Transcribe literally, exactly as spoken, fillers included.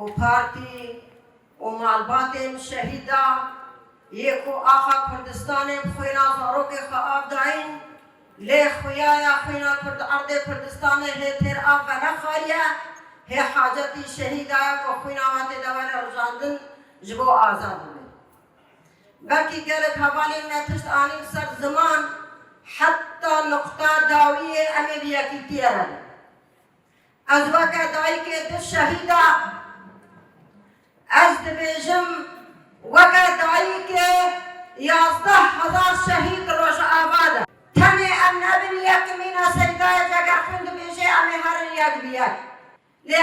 û partî û malbatên şehîda yê ku axa Kurdistanê bi xwîna zarokê xwe av dayîn, lê xuya ya xwîna Kurd erdê Kurdistanê hê têr av venexwariye, hê hacetî şehîda ye ku xwîna wan tê de were rijandin ji bo azad bibe. Belkî gelek hevalên me tişt anîn ser ziman, heta nuqta dawiyê em ê bi yekîtiyê re bin. Ez weke dayikê du şehîda, ez dibêjim, weke dayikê yazdeh hezar şehîd Rojava de. Tenê em nebin yek mîna Seydayê Cegerxwîn dibêje, em ê herin yek bi yek. Lê